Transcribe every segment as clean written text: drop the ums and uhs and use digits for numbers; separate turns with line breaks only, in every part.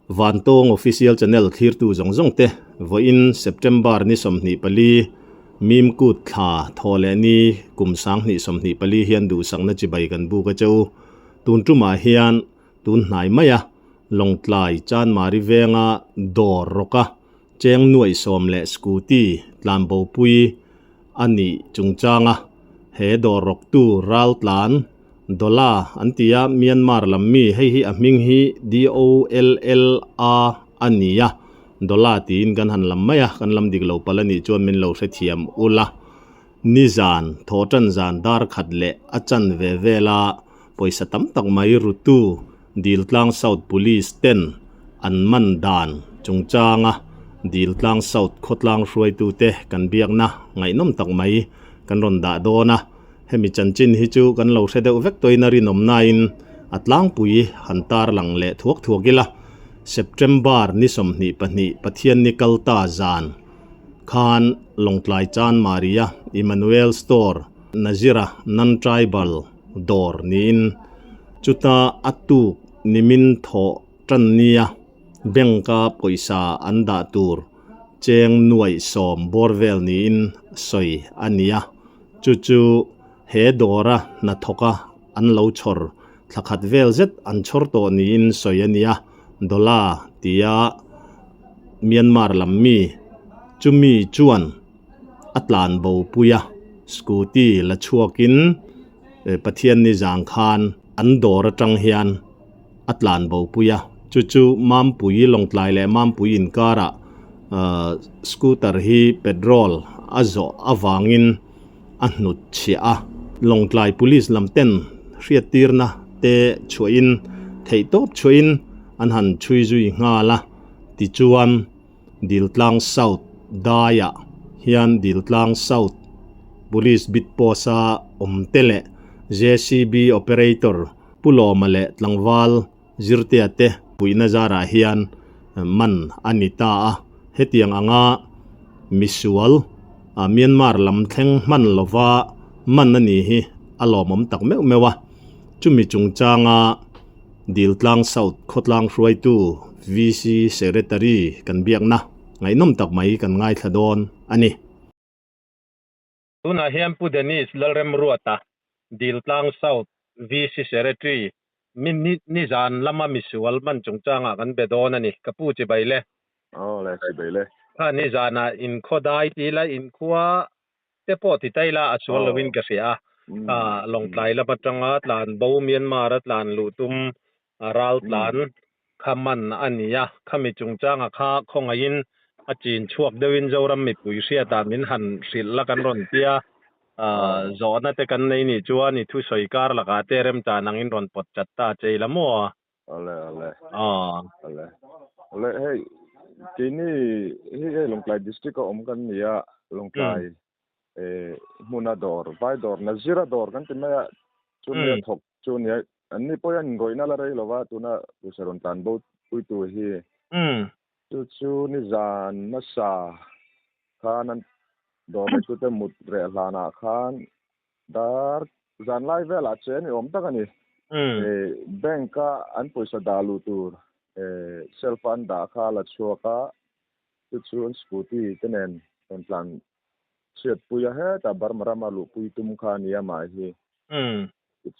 Vantawng Official Channel thlirtu zawng zawng te, vawiin September ni 24, Mim Kut thla thaw leh ni kum 2024 hian duhsakna chibai kan buk a che u. Tun tumah hian tun hnai mai a, Lawngtlai Chanmari venga dawr rawka cheng nuaih sawm leh scooty tlanbopui a nih chungchanga he dawr rawktu raltlan Dola an ti a, Myanmar lam mi, hei hi a hming hi DOLLA a ni a, Dola tiin kan han lam mai a, kan lam dik lo palh a nih chuan min lo hrethiam ula. Nizan, thawhtan zan dar khat leh a chan ve vela pawisa tam tak mai rutu Diltlang South Police ten an man dan chungchanga Diltlang South khawtlang hruaitute kan biakna ngaihnawm tak mai kan rawn dah dawn a. Hemi chanchin hi chu kan lo hre deuh vek tawhin a rinawm nain a tlangpui han tar lang leh thuak thuak ila, September ni 22 Pathianni kalta zan khan Lawngtlai Chanmaria Emmanuel Store Nazira Non-Tribal dawr niin chuta a tuk nimin thawh tan nia bank-a pawisa an dah tur cheng nuaih sawm bawr vel niin sawi a ni a. Chu chu he dawra hnathawka an lo chhawr thla khat vel zet an chhawr tawh niin sawi a nia, Dola tia Myanmar lam mi chumi chuan a tlan bo pui a, scooty la chhuakin Pathianni zang khan an dawr atang hian a tlan bo pui a, chu chu Mampui Lawngtlai leh Mampui inkarah scooter hi petrol a zawh avangin a hnut chhiah a. Lawngtlai Police lam ten hriattirna te chhuahin theihtawp chhuahin an han chhui zui nghal a, tichuan Diltlang South daiah hian Diltlang South Police Beat Post-a awm te leh JCB Operator Pu Lawma leh tlangval Zirtea te puihna zarah hian man a ni ta a, hetiang anga misual Myanmar lam thleng hman lova man a ni hi a lawmawm tak meuh meuh a, chumi chungchanga Diltlang South khawtlang hruaitu VC Secretary kan biakna ngaihnawm tak mai kan ngaithla dawn a ni. Tunah hian Pu Dennis Lalremruata, Diltlang South VC Secretary, mi nizan lama misual man chungchangah kan be dawn a ni. Ka pu chibai le.
Aw le, chibai le.
Kha nizanah inkhua dai ti ila, inkhua te pawh ti ta ila a sual loin ka hria a. Kha Lawngtlai lam atanga tlan bo Myanmar a tlan luh tum ral tlan kha man a ni a, khami chungchanga kha khawngaihin a chin chhuak deuhin Zoram mipui hriatah min han hrilh la kan rawn tia, zawhna te kan nei nih chuan i thusawi kar lakah te remchan angin rawn pawt chat ta che ila maw?
Awle awle awle awle hei keini hi hei Lawngtlai district a awm kan ni a, Lawngtlai hmuna dawr vai dawr Nazira dawr kan ti mai a, chumi a thawk chu nia An ni pawhin an inrawihna la rei lova, tuna pawisa rawn tlan bo puitu hi. Chu chu nizan hmasa khan an dawr neitute mut reh hlanah khan dar zan lai velah che ni awm tak a ni. Bank a an pawisa dah luh tur shelf a an dah kha a la chhuak a, chu chu an scooty te nen rawn tlan chhiatpui a, hetah Burma rama luhpui tum kha a ni amah hi.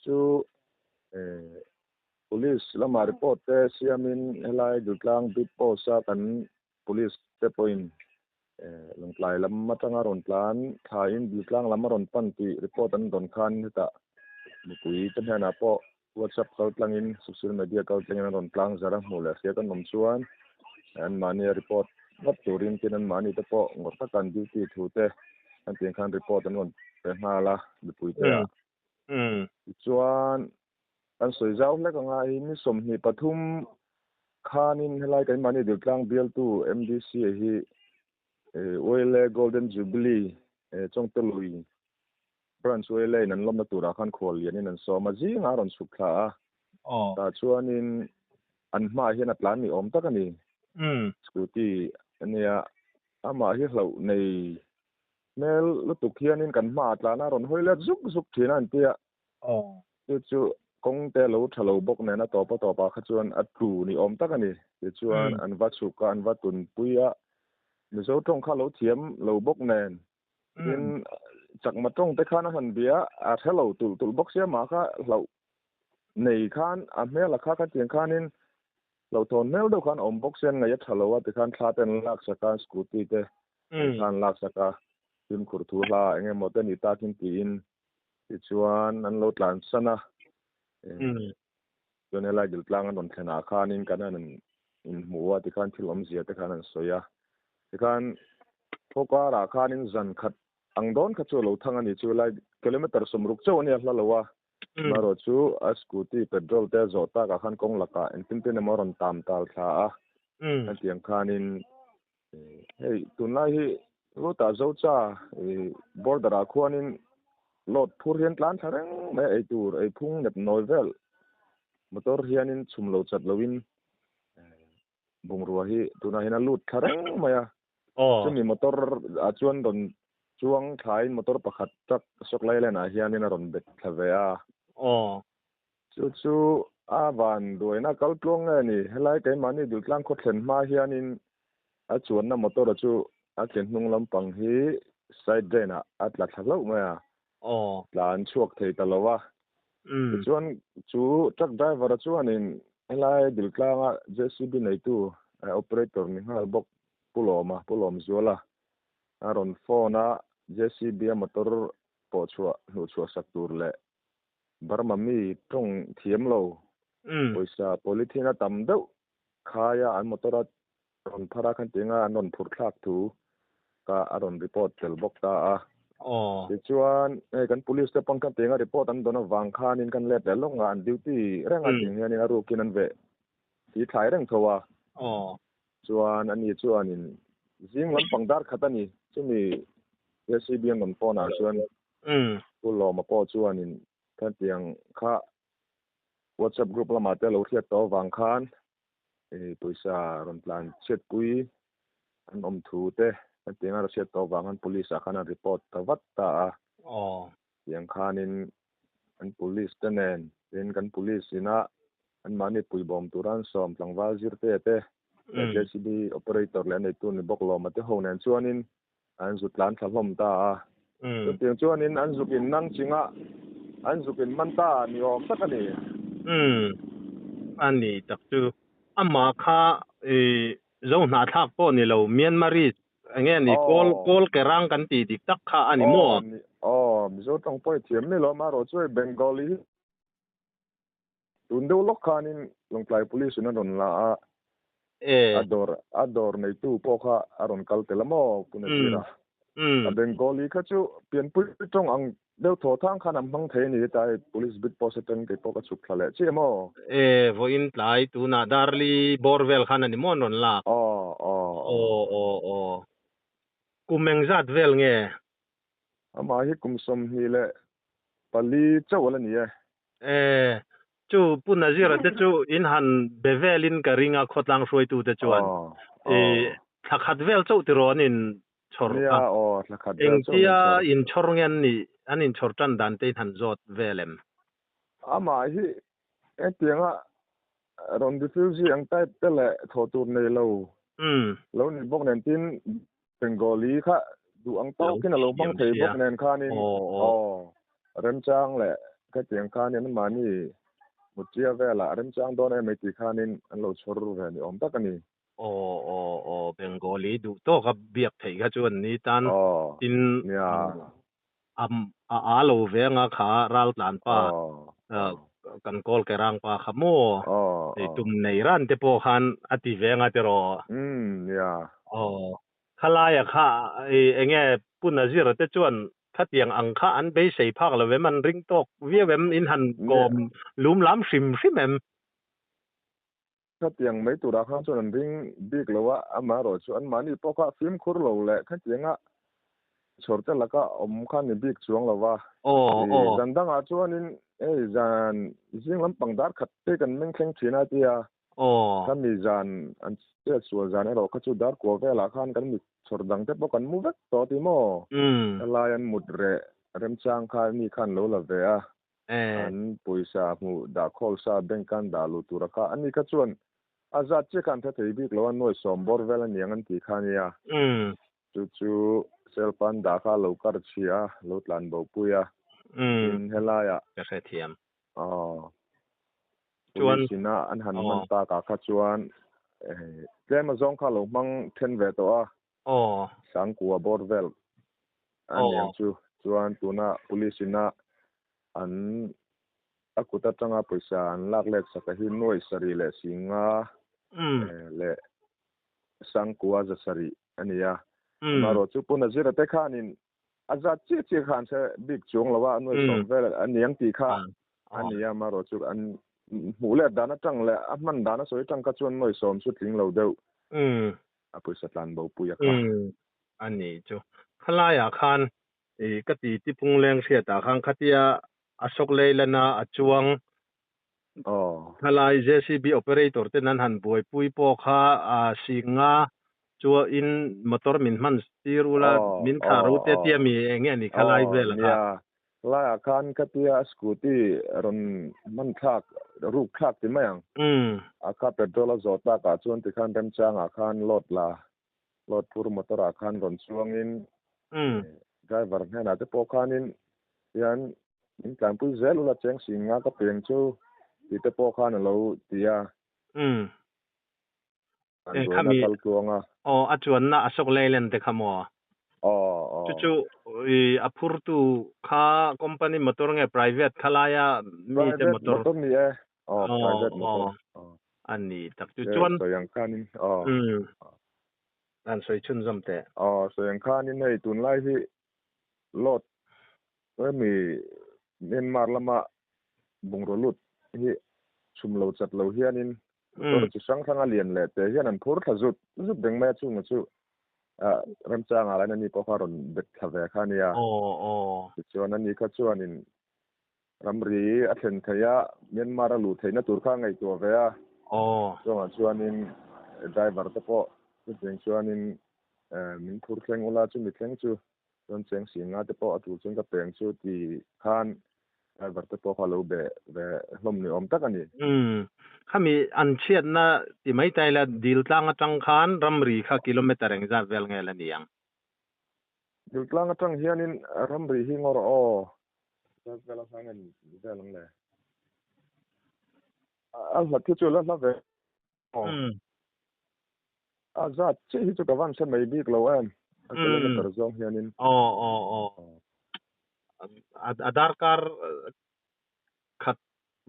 Chu Police lama report te siamin helai Dutlang Beat Post a kan Police te pawhin Lawngtlai lam atanga rawn tlan thlain Dutlang lam a rawn pan tih report an rawn khan hetah mipui te hnenah pawh WhatsApp kal tlangin social media kal tlangin an rawn tlang zar a hmuh leh hria kan awm chuan anmahni a report ngawt turin tin anmahni te pawh ngawrh taka an duty thu te an tih ang khan report an rawn pe nghal a mipui te ah. Tichuan kan sawi zau hlek anga hei ni 23 khanin helai keimahni Diltlang bialtu MDC hi Uaile Golden Jubilee Chawngtelui Branch Uaile in an lawmna turah khan khual lianin an sawm a, zingah a rawn chhuk thla a. Tah chuanin an hmaah hian a tlan ni awm tak a ni. Scooty ania amah hi hlauh nei hmel lutuk hianin kan hmaah tlana rawn hawi let zuk zuk thin a an ti a. Chu chu. Kawng te lo tha lo bawk nen a tawp a tawpah kha chuan a tlu ni awm tak a ni. Tichuan an va chhuk a, an va tunpui a, Mizo tawng kha lo thiam lo bawk nen tin chakma tawng te khan a han bia a hre lo tulh tulh bawk sia mah kha hlauh nei khan a hmel a kha kha tiang khanin hlauhthawn hmel deuh khan a awm bawk sia an ngaih a tha lo a tikhan thla te an laksak a scooty te an thla an laksak a fimkhur thu hla eng emaw te ni takin tiin tichuan an lo tlansan a chuan helai Diltlang an rawn thlen ah khanin kan han inhmu a tikhan thil awmzia te khan an sawi a tikhan khawkar ah khanin zan khat ang dawn kha chu a lo thang a ni chu helai kilometer sawmruk chauh a nia hla lo a amaherawh chu a scooty petrol te a zawh tak ah khan kawng lakah engtin tin emaw a rawn tam tal thla a hetiang khanin Hei tunlai hi Lutah Zocha border ah khuanin load phur hian tlan thla reng mai a eitur ei phung nep nawi vel motor hianin chhum lo chat loin bungrua hi tunah hian a lut thla reng mai a chumi motor ah chuan rawn chuang thlain motor pakhat truck Ashok Leyland ah hianin a rawn bet thla ve a. Chu chu a van duaina kal tluang nge ni? Helai keimahni Dultlang khaw thlen hma hianin a chuanna motor-a chu a ke hnung lampang hi side drain ah a tla thla hlauh mai a, tla an chhuak thei ta lo a. Tichuan chu truck driver-a chuanin helai Diltlanga JCB neitu operator ni nghal bawk Pu Lawma, Pu Lawmzuala a rawn phone a, JCB a motor pawh chhuah hnuhchhuah sak tur leh Burma mi tawng thiam lo, pawisa polythene a tam deuh khaia an motor a rawn phar a khan tinga an rawn phurh thlak thu kha a rawn report tel bawk ta a. Tichuan hei kan police te pawn khan tinga report an dawn avang khanin kan let leh lawk nga an duty reng a ting hianin a rukin an veh thi thlai reng tho a. Chuan ani chuanin zing lampang dar khat a ni chumi JCB an rawn phone ah chuan Pu Lawma pawh chuanin khatiang kha WhatsApp group lamah te lo hriat tawh avang khan pawisa rawn tlan chhiatpui an awm thu te khatiang a hriat tawh avang khan police ah khan a report ta vat ta a. Tiang khanin an police te nen tin kan police ina anmahni puibawm tura an sawm tlangval zirte te leh JCB operator leh a neitu ni bawk Lawma te ho nen chuanin An zut tlan thla hlawm ta a. Chutiang chuanin an zuk in nang chingah an zuk in man ta ni awm tak a ni.
Umm a ni tak chu. Amah kha i zo hnahthlak pawh ni lo Myanmarese enge ni kawl kawl ke rang kan tih dik tak kha a ni maw?
Aw Mizo tawng pawh i thiam mai lo amaherawh chu hei Bengali hi Tun deuh lawk khanin Lawngtlai Police in a rawn la a, a dawr a dawr neitu pawh kha a rawn kal tel a maw Pune sira. A Bengali kha chu pianpui tawng ang deuh thaw thang khan an hmang thei a ni hetlai hei Police beat post atang kei pawh ka chhuk thla leh chiah maw.
E, vawiin tlai tunah Darli bawr vel khan a ni maw an rawn lak?
Aw, aw,
aw. Aw, aw, aw. Kum engzat vel nge?
Amah hi kum 24 chauh a la ni e.
E, chu Pu Nazira te chu in han be velin ka ring a khawtlang hruaitu te chuan i thla khat vel chauh tiraw an in chhawr kha. Engtia in chhawr nge an nih an in chhawr tan dan te in han zawt vel em?
Amah hi hetianga rawn refugee ang type te leh thawh tur nei lo lo ni bawk nen tin Bengali kha duh ang tawkin a lo hmang thei bawk nen khanin aw remchang leh khatiang khanin mahni mutria velah remchang dawn em mai tih khanin an lo chhawr ve ni awm tak a ni.
Aw aw aw Bengali duh tawka biak theih kha chu an ni tan tin a a a lo ve anga kha raltlan pa kan kawl ke rang pa kha maw ei tum nei ran te pawh khan a ti ve anga tiraw aw khalaia kha enge Pu Nazira te chuan khatiang ang kha an beisei phak lo em an ring tawk viau em in han kawm lum lam hrim hrim em.
Khatiang mai turah khan chuan an ring bik lo a, amaherawh chu anmahni pawh kha fimkhur lo leh khatianga chhawrte laka awm kha ni bik chuang lo va. Zan dangah chuanin hei zan zing lampang dar khat te kan meng thleng thin a tia, khami zan an chet sual zan erawh kha chu dar kua velah khan kan mit chhawr dang te pawh kan mu vek tawh ti maw? Helai an mut reh remchang kha mi khan lo la ve a. An pawisa hmuh dah khawl sa bank an dah luh tur a kha ani kha chuan a zat chiah khan tha thei bik lo a nuai sawm bawr vel aniang an tih kha ania. Chu chu cell phone dah kha lo kar chhia a, lo tlan bo pui a. Tin helaiah.
Ka hrethiam.
Aw. Police ina an han hman takah kha chuan tlem azawng kha lo hmang then ve tawh a.
Aw.
Sangkua bawr vel a niang chu. Chuan tuna police ina an a kut atanga pawisa an lak let sak a hi nuai sarih leh singa leh Sangkua za sarih a ni a. Amaherawh chu Pu Nazira te khanin a zat chiah chiah khan hre bik chuang lo a, a nuai sawm vel a niang tih kha a ni a. Amaherawh chu an hmuh let dan atang leh a hman dan a sawi atang kha chuan nuai sawm chu tling lo deuh. A pawisa tlan bo pui a kha.
Umm a ni chu. Khalaiah khan i ka ti tipung leng hriatah khan khatia Ashok Leyland-a a chuang khalai JCB operator ten an han buaipui pawh kha a singa chuain motor min hman tir ula min thlah ro te tia mi eng nge ni khalai vel kha.
Laiah khan khatia scooty rawn hman thlak, ruk thlak ti mai ang. A kha petrol a zawh takah chuan tikhan remchangah khan load la, load phur motor ah khan rawn chuangin driver hnenah te pawh khanin hian min tlanpui zel ula cheng sing nga ka peng chu tih te pawh khan a lo ti a. An
buaina kal tluang a. Aw, a chuanna Ashok Leyland te kha maw?
Aw, aw.
Chu chu i a phurtu kha company motor nge private kha laia mi te motor?
Private motor ni e. Aw, private motor.
Aw, a ni tak chu chuan.
Sawi ang khanin, aw.
An sawi chhunzawm teh.
Aw, sawi ang khanin hei tunlai hi load hemi Myanmar lama bungraw lut hi chhum lo chat lo hianin motor chi hrang hrang a lian leh te hian an phur thla zut zut reng mai a chunga chu remchangah lahin ani pawh kha a rawn bet thla ve kha a nia. Tichuan ani kha chuanin ramri a thlen theih a Myanmar a luh theihna tur kha a ngaihtuah ve a. Chungah chuanin driver te pawh chutiang chuanin min phur thleng ula chumi thleng chu chuan cheng si nga te pawh a tur chuan ka peng chu ti khan driver te pawh kha lo be ve hlawm ni awm tak a ni.
Umm, khami an chhiatna ti mai ta ila dil tlang atang khan ramri kha kilometer engzat vel nge la ni ang?
Dil tlang atang hianin ramri hi ngawr aw zat vel a hlang en vel ang le. A hlat hi chu la hla ve.
Umm.
A zat chiah hi chu ka van hre mai bik lo em. A kilometer zawng hianin.
Aw aw aw. A darkar khat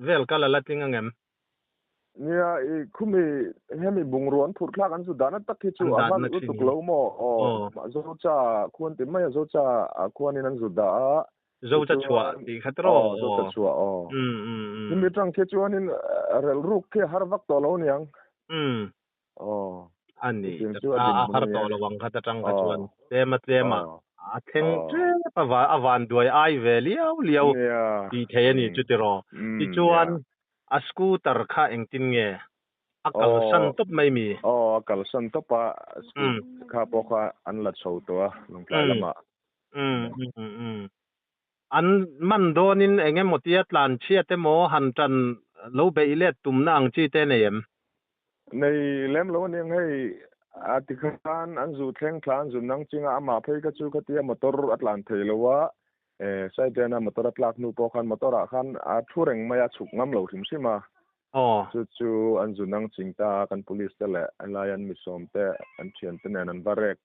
vel kal a la tling ang em?
Nia, i khumi hemi bungrua an phurh thlak an zu dahna tak hi chu a hman lutuk lo maw? Aw, Zocha khuan ti mai a, Zocha khuanin an zu dah a.
Zocha chhuah tih kha tawh.
Aw, Zocha chhuah aw. Hemi atang khi chuanin relhruk khi a har vak tawh lo aniang.
Aw. A ni, a har tawh lo ang khat atang kha chuan tlem a tlem a a thleng tep a a van duai ai ve liau liau tih thei a ni chu tiraw. Tichuan a scooter kha engtin nge a kalsan tawp mai mi?
Aw, a kalsan tawp a, scooter kha pawh kha an la chho tawh a Lawngtlai lamah.
An man dawnin eng emaw tia tlan chhiat emaw han tan lo beih let tumna ang chi te nei em?
Nei lem lo aniang hei a ti khan an zu thleng thla an zu nang chinga amah phei kha chu khatia motor a tlan thei lo a, side a motor a tlak hnu pawh khan motor ah khan a thu reng mai a chhuk ngam lo hrim hrim a. Chu chu an zu nang ching ta a kan police te leh helai an mi sawm te an thian te nen an va rek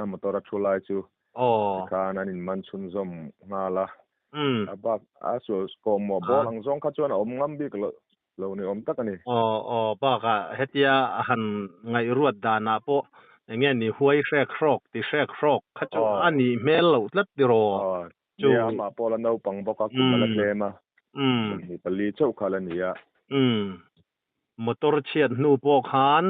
a motor a thu lai chu tikhan an in man chhunzawm nghal a. A bak a sual kawhmawh bawl ang zawng kha chuan a awm ngam bik lo. Lo ni awm tak a ni.
Aw aw bakah hetia a han ngaihruat danah pawh eng nge ni huai hrek hrawk ti hrek hrawk kha chu a nih hmel loh tlat tiraw
chu. Nia amah pawh la naupang bawk a kum a la tlem a 24 chauh kha la ni a.
Umm motor chhiat hnu pawh khan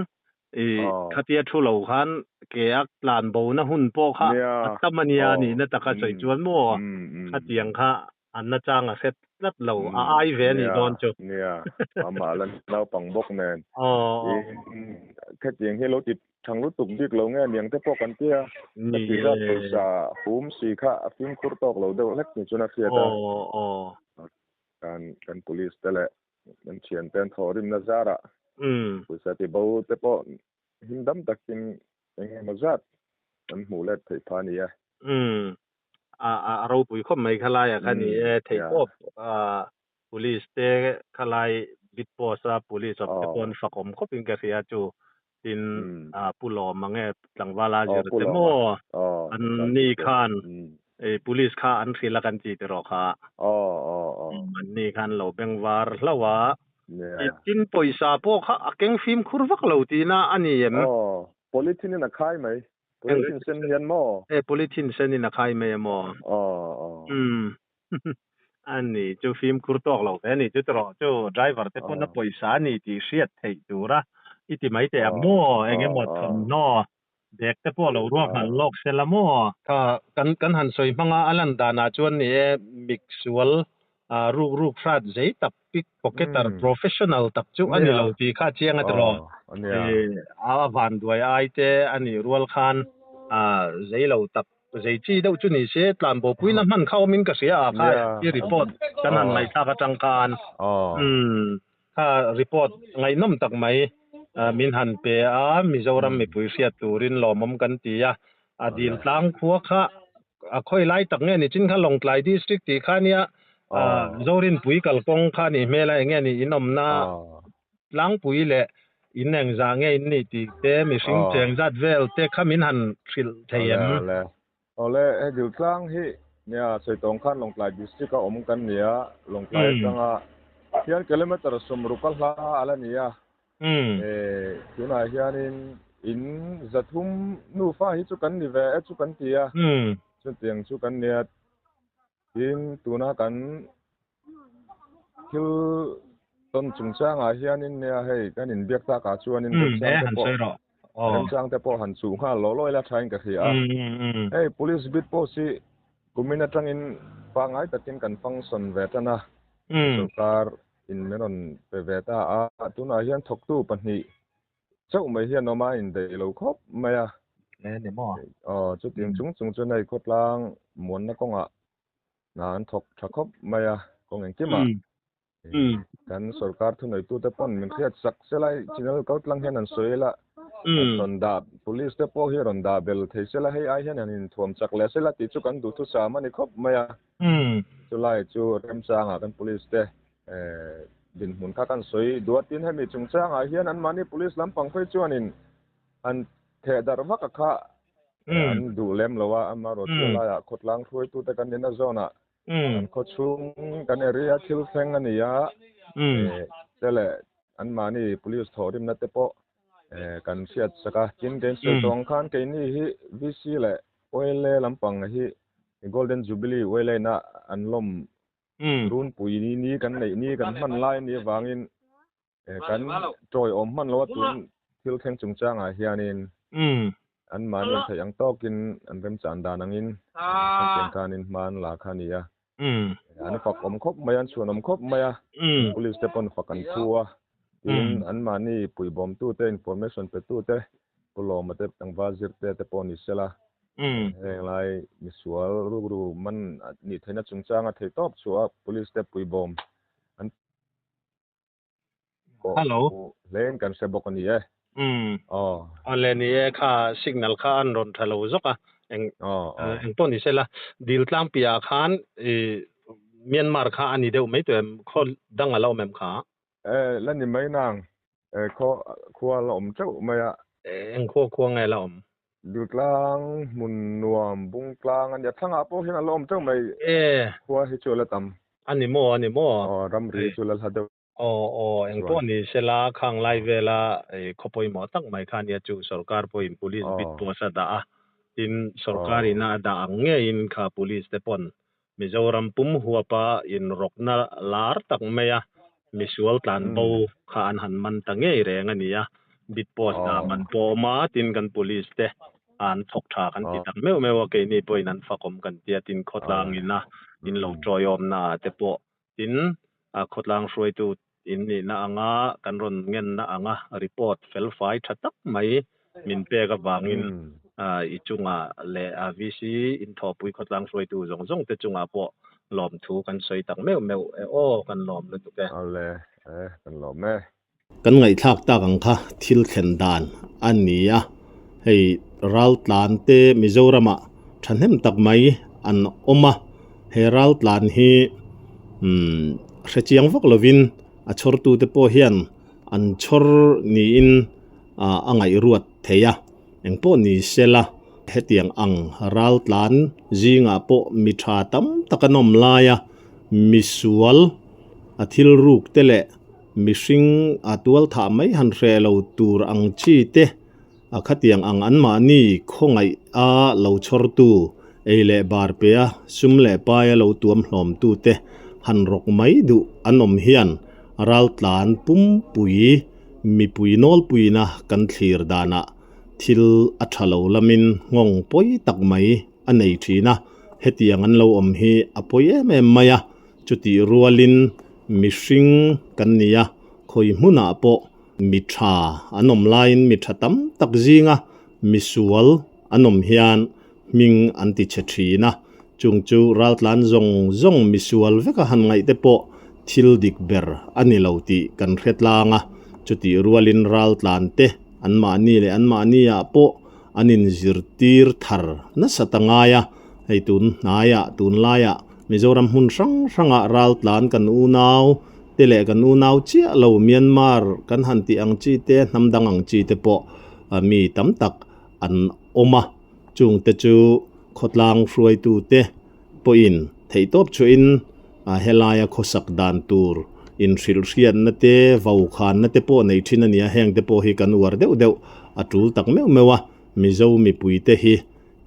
i khatia thu lo khan ke a tlan bo na hun pawh kha a tam a nia nihna taka sawi chuan maw khatiang kha An nachang a hre tlat lo, a ai ve a nih dawn chu.
Nia, amah la naupang bawk nen. Khatiang hi lo ti thang lutuk bik lo nge aniang te pawh kan tia. Ka ti zat pawisa hum si kha a fimkhur tawk lo deuh hlek ni chuan a hriat a.
Aw, aw.
Kan kan police te leh kan thian te an thawhrimna zarah pawisa ti bo te pawh him dam takin eng emaw zat kan hmuh let theih phah a ni e.
A a ropui khawp mai khalai ah kha ni e theihtawp police te khalai bit post a police awm te pawh an fak awm khawp in ka hria chu tin pu Lawma nge tlangval a zir te maw an ni khan police kha an hrilh a kan ti tiraw kha an ni khan lo bengvar hlauh a tin pawisa pawh kha a keng fimkhur vak lo tihna a ni em?
Polythene in a khai mai. Polythene sen hian maw?
E polythene sen in a khai mai a maw? Umm a ni chu fimkhur tawk lo ve a ni chu tiraw chu driver te pawn a pawisa a ni tih hriat theih tura i ti mai teh ang maw? Eng emaw thawmhnaw bag te pawh lo ruah hman lawk se la maw? Kha kan kan han sawi hmanga a lan danah chuan ni e miksual ruk ruk hrat zei tak pick pocketer professional tak chu a ni lo tih kha chiang a tiraw? A van duai ai te a nih rual khan zei lo tak zei chi deuh chu ni se tlanbo puina hman kha awmin ka hria a kha i report kan han ngaihthlak atang khan kha report ngaihnawm tak mai min han pe a Mizoram mipui hriat turin lawmawm kan ti a a dil tlang khua kha a khawi lai tak nge ni chin kha Lawngtlai district tih kha nia Zorinpui kalkawng kha nih hmel a enge ni in awmna tlangpui leh in engzah nge in nih tih te mihring cheng zat vel te kha min han hrilh thei em?
Awle awle he dil tlang hi nia Saitawng khan Lawngtlai district a awm kan nia Lawngtlai atanga hian kilometer 60 a hla a la ni a tunah hianin in 300 nufa hi chu kan ni ve e chu kan ti a chutiang chu kan nia tin tuna kan thil tawn chungchangah hianin nia hei kan inbiak takah chuanin remchang te pawh remchang te pawh han chuh nghal law law ila thain ka hria a hei police beat post hi kumin atangin pangngai takin kan function ve tan a sorkar in min rawn pe ve ta a tunah hian thawktu pahnih chauh mai hian awm a indaih lo khawp mai a aw chutiang chung chung chuan hei khawtlang muanna kawngah hna an thawk tha khawp mai a kawng engkimah kan sorkar thuneitute pawn min hriat sak sela channel kal tlang hian an sawi ila rawn dah police te pawh hi rawn dah bel thei sela hei ai hian han inthuam chak leh sela tih chu kan duhthusam a ni khawp mai a chulai chu remchangah kan police te dinhmun kha kan sawi duatin hemi chungchangah hian anmahni police lampang phei chuanin an theh darh vak a kha an duh lem lo a amaherawhchu chu laiah khawtlang hruaitute kan nihna zawnah kan khawchhung kan area thil thleng a ni a te leh anmahni police thawhrimna te pawh kan hriat sak a tin kein sawi tawh ang khan keini hi VC leh OLA lampang hi Golden Jubilee OLA ina an lawm runpui ni kan neih ni kan hman lai a nih avangin Kan tawi awm hman lo a tun thil thleng chungchangah hianin anmahni an theih ang tawkin an remchan dan angin kan pian khanin hma an la kha a ni a. An fak awm khawp mai a, an chhuan awm khawp mai a, police te pawn fak an phu a, tin anmahni puibawmtute, information petute, Pu Lawma te, tlangval zirte te pawh ni sela, heng lai misual rukru man nih theihna chungchanga theihtawp chhuah a police te puibawm an
Hello.
Hlein kan hre bawk a ni e.
Umm. Aw. Awle ni e kha signal kha an rawn tha lo zawk a. Eng eng pawh ni sela dil tlangpi ah khan i Myanmar kha a ni deuh mai tawh em khaw dang a la awm em kha?
E la ni mai nang e khaw khua la awm teuh mai a.
Eng khua khua nge la awm?
Diltlang hmun nuam bung tlang a nia thlangah pawh hian a la awm teuh mai.
E.
Khua hi chu a la tam.
A ni maw a ni maw?
Aw ramri chu la hla deuh.
Aw aw eng pawh ni sela khang lai vela khaw pawimawh tak mai kha nia chu sorkar pawhin police bit post a dah a tin sorkar ina a dah ang ngeiin kha police te pawn Mizoram pum huapa inrawkna lar tak maia misual tlan bo kha an han man ta ngei reng a ni a bit post dah man pawh a awm a tin kan police te an thawk tha kan ti tak meuh meuh a keini pawhin an fakawm kan tia tin khawtlang ina in lo tawiawmna ah te pawh Tin, khawtlang hruaitu in nihna anga kan rawn ngenna anga report felfai tha tak mai min pek avangin i chungah leh VC inthawhpui khawtlang hruaitu zawng zawng te chungah pawh Lawmthu kan sawi tak meuh meuh e aw, kan lawm lutuk e.
Awle e, kan lawm e.
Kan ngaihthlak tak ang kha thil thlen dan a ni a, hei raltlan te Mizoramah thahnem tak mai an awm a, he raltlan hi umm hrechiang vak lovin a chhawrtute pawh hian an chhawr niin a ngaihruat thei a, engpawh ni sela hetiang ang raltlan zingah pawh mi tha tam tak an awm lai a, misual a thil ruk te leh Mihring a tual thah mai han hreh lo tur ang chi te, a khatiang ang anmahni khawngaih a lo chhawrtu, ei leh bar pe a sum leh pai a lo tuam hlawmtu te han rawk mai duh an awm hian raltlan pumpui mipui nawlpuina kan thlir danah thil a tha lo lamin nghawng pawi tak mai a nei thin a, hetiang an lo awm hi a pawi em em mai a. Chutih rualin mihring kan ni a, khawi hmunah pawh mi tha an awm laiin mi tha tam tak zinga misual an awm hian hming an ti chhe thin a, chung chu raltlan zawng zawng misual veka han ngaih te pawh thil dik ber a ni lo tih kan hre tlang a, chutih rualin raltlan te anmahni leh anmahni ah pawh an inzirtir thar nasa ta ngai a, hei tun hnaiah tunlaiah Mizoram hmun hrang hrangah raltlan kan unau te leh kan unau chiah lo Myanmar kan han tih ang chi te, hnam dang ang chi te pawh mi tam tak an awm a, chungte chu khawtlang hruaitu te pawhin theihtawp chhuahin helaia khawsak dan tur inhrilhhriatna te, vaukhanna te pawh nei thin a ni a, heng te pawh hi kan uar deuh deuh a tul tak meuh meuh a, Mizo mipuite hi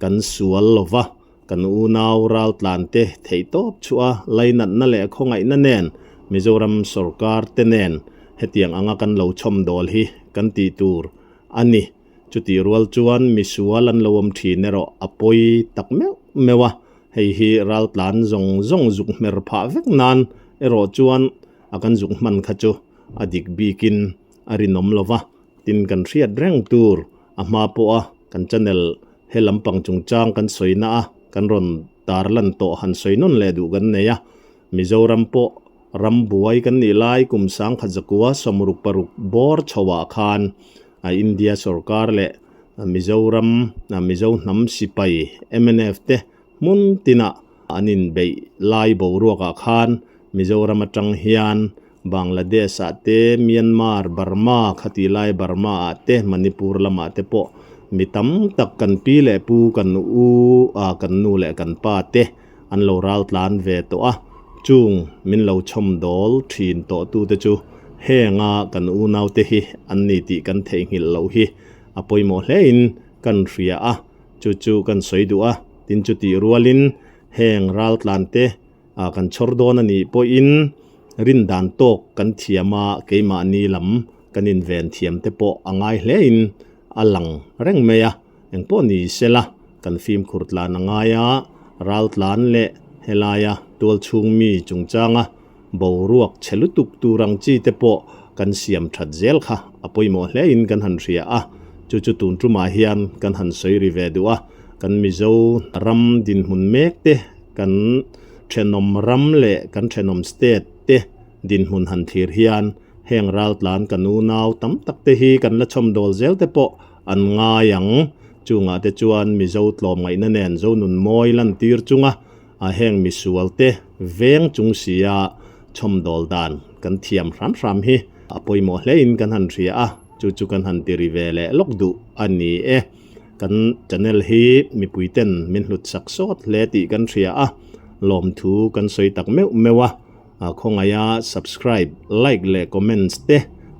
kan sual lo va. Kan unau raltlante theihtawp chhuah a lainatna leh khawngaihna nen Mizoram sorkar te nen hetiang anga kan lo chhawmdawl hi kan tih tur a ni. Chutih rual chuan misual an lo awm thin erawh a pawi tak meuh meuh a, hei hi raltlan zawng zawng zuk hmer phah vek nan erawh chuan a kan zuk hman kha chu a dik bikin a rinawm lo va, tin kan hriat reng tur a hma pawha kan channel He lampang chungchang kan sawi na a, kan rawn tar lan tawh han sawi nawn leh duh kan nei a. Mizoram pawh ram buai kan nih lai kum sangkhat zakua sawmruk paruk bawr chho ah khan India sorkar leh Mizoram Mizo hnam sipai mnf te hmun tinah an inbeih lai boruak ah khan Mizoram atang hian Bangladesh ah te, Myanmar, Burma, khati lai Burma ah te, Manipur lamah te pawh mi tam tak kan pi leh pu, kan u ah kan nu leh kan pa te an lo ral tlan ve tawh a, chung min lo chhawm dawl thin tawh tu te chu henga kan unau te hi an ni tih kan theihnghilh loh hi a pawimawh hle in kan hria a, chu chu kan sawi duh a, tin chutih rualin heng ral tlan te ah kan chhawr dawn a nih pawhin rin dan tawk kan thiam a, keimahni lam kan inven thiam te pawh a ngai hlein a lang reng mai a, engpawh ni sela kan fimkhur tlan a ngai a, ral tlan leh helaia tual chhung mi chungchanga boruak chhe lutuk tur ang chi te pawh kan siam that zel kha a pawimawh hlein kan han hria a, chu chu tun tumah hian kan han sawi ri ve duh a, kan Mizo ram dinhmun mek te Kan thenawm ram leh kan thenawm state te dinhmun han thlir hian heng raltlan kan unau tam tak te hi kan la chhawmdawl zel te pawh an ngai ang. Chungah te chuan Mizo tlawmngaihna nen Zonun mawi lantir chunga a heng misual te veng chung sia chhawmdawl dan kan thiam hram hram hi a pawimawh hlein kan han hria a, chu chu kan han ti ri ve leh lawk duh a ni e. Kan channel hi mipui ten min hlut sak sawt hle tih kan hria a, lawmthu kan sawi tak meuh meuh a, khawngaiha subscribe, like leh comments te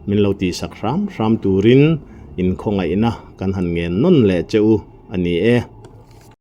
min lo tih sak hram hram turin in khawngaihna kan han ngen nawn leh che u a ni e.